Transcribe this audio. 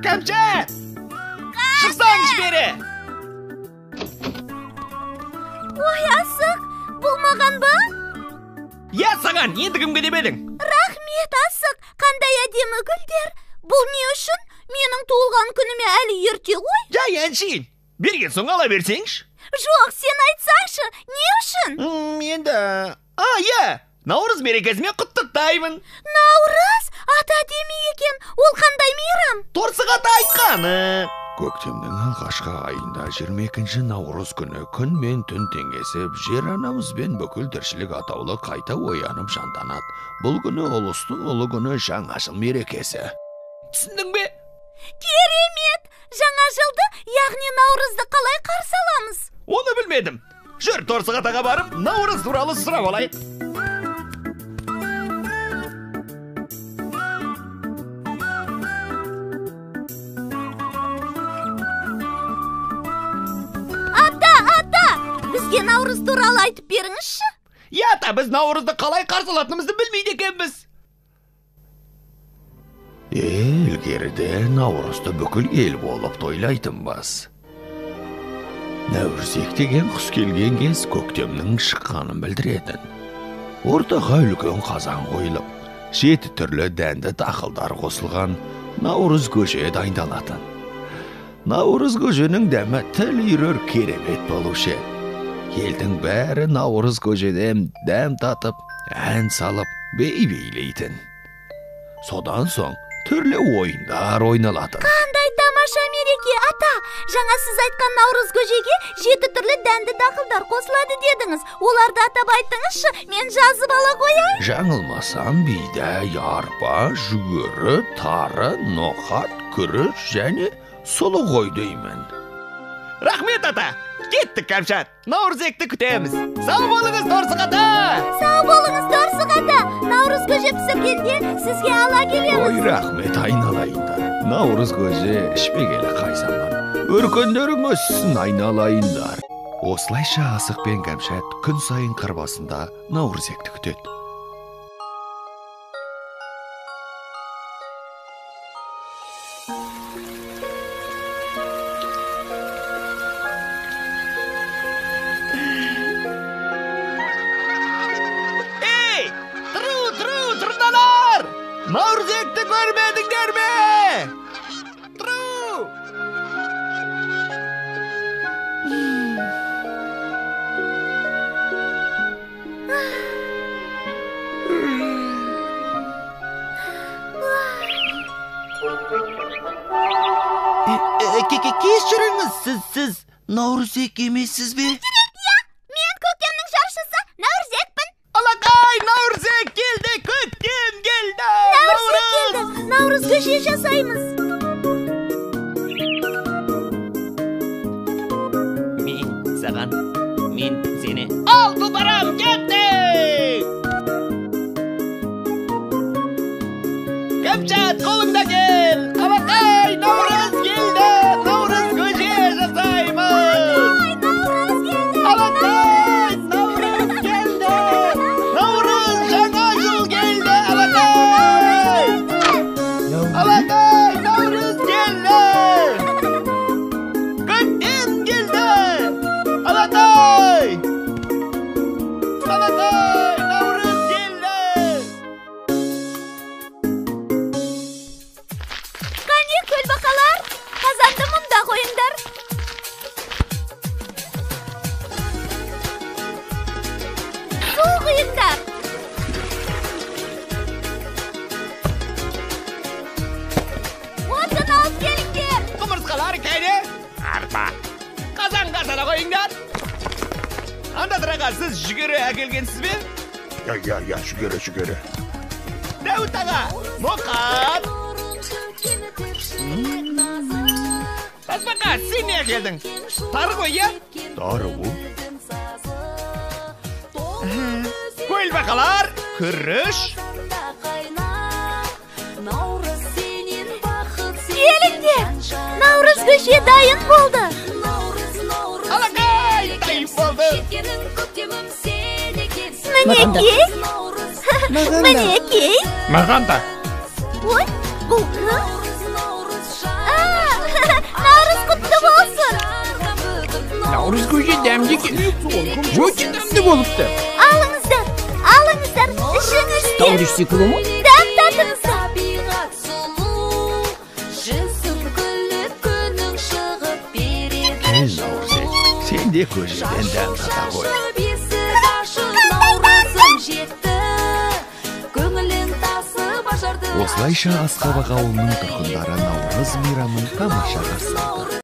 Кәмшат! Шықсаңшы бері! Ой, Асық, бұл маған ба? Я саған, енді кімге деп едің? Рахмет, Асық, қандай әдемі гүлдер. Бұл не үшін? Менің туылған күніме әлі ерте ғой. Жай әншейін, берген соң ала берсеңші. Жоқ, сен айтсаңшы, не үшін? Енді... иә, Наурыз мерекесімен құттықтаймын. Наурыз? Аты әдемі екен. Ол қандай мейрам? Торсық ата айтқаны. Көктемнің алғашқы айында 22 наурыз күні күн мен түн теңесіп, жер анамызбен бүкіл тіршілік атаулы қайта оянып жанданады. Бұл күні ұлыстың ұлы күні, жаңа жыл мерекесі. Түсіндің бе? Керемет! Жаңа жылды, яғни наурызды қалай қарсы аламыз? Оны білмедім. Жүр, Торсық атаға барып, наурыз туралы сұрап алайық. Бізге наурыз туралы айтып беріңізші. Иә, ата, біз наурызды қалай қарсы алатынымызды білмейді екенбіз. Ілгеріде наурызды бүкіл ел болып тойлайтынбыз. Нәурізек деген құс келген кез көктемнің шыққанын білдіретін. Ортаға үлкен қазан қойылып, 7 түрлі дәнді дақылдар қосылған наурыз көже дайындалатын. Наурыз көженің дәмі тіл үйірер керемет болушы еді. Елдің бәрі наурыз көжеден дәм татып, ән салып, би билейтін. Содан соң түрлі ойындар ойналатын. Қандай тамаша мереке, ата! Жаңа сіз айтқан наурыз көжеге 7 түрлі дәнді дақылдар қосылады дедіңіз. Оларды атап айтыңызшы, мен жазып ала қояйын. Жаңылмасам, бидай, арпа, жүгері, тары, ноқат, күріш және сұлы ғой деймін. Рахмет, ата! Кеттік, Кәмшат! Наурызекті күтеміз. Сау болыңыз, Торсық ата! Сау болыңыз, Торсық ата! Наурыз көже пісіргенде сізге ала келеміз. Ой, рахмет, айналайындар. Наурыз көже ішпегелі қай заман. Өркендерің өссін, айналайындар. Осылайша Асық пен Кәмшат күн сайын қыр басында наурызекті күтеді. Наурызекті көрмедіңдер ме? Тұру! Кешіріңіз, сіз Наурызек емессіз бе? Иә, мен көктемнің жаршысы Наурызекпін. Алақай, Наурызек келді, көктем келді! Наурызек келді, наурыз көже жасаймыз. Мен саған, мен сені. Ал, тұлпарым, кеттік! Кәмшат, қолыңда кел! Алақай, наурыз келді! Наурыз көже жасаймыз! Наурыз келді! Алақай, наурыз келді! Наурыз жаңа жыл келді! Алақай! Алақай, наурыз келді! Көктем келді! Алақай! Алақай, наурыз келді! Қане, көлбақалар, қазанды мұнда қойыңдар. Су құйыңдар. Отын алып келіңдер. Құмырсқалар кәне? Арпа. Қазанға сала қойыңдар. Анда тұраға, сіз жүгері әкелгенсіз бе? Я, жүгері, жүгері. Дәуіт аға, ноқат. Тасбақа, сен не әкелдің? Тары ғой, иә? Тары ғой. Көлбақалар, күріш. Келіңдер, наурыз көже дайын болды. Алақай, дайын болды. Мінекей. Мінекей. Маған да. Ой, бұл кім? Наурыз құтты болсын. Наурыз көже дәмді екен. Өте дәмді болыпты. Алыңыздар, алыңыздар, ішіңіздер. Тауды ішсе күлі ма? Дәм татыңыздар. Ей, Наурызек, сен де көжеден дәм тата ғой. Көңілің Осылайша Асқабақ ауылының тұрғындары Наурыз мейрамын тамаша қарсы алды.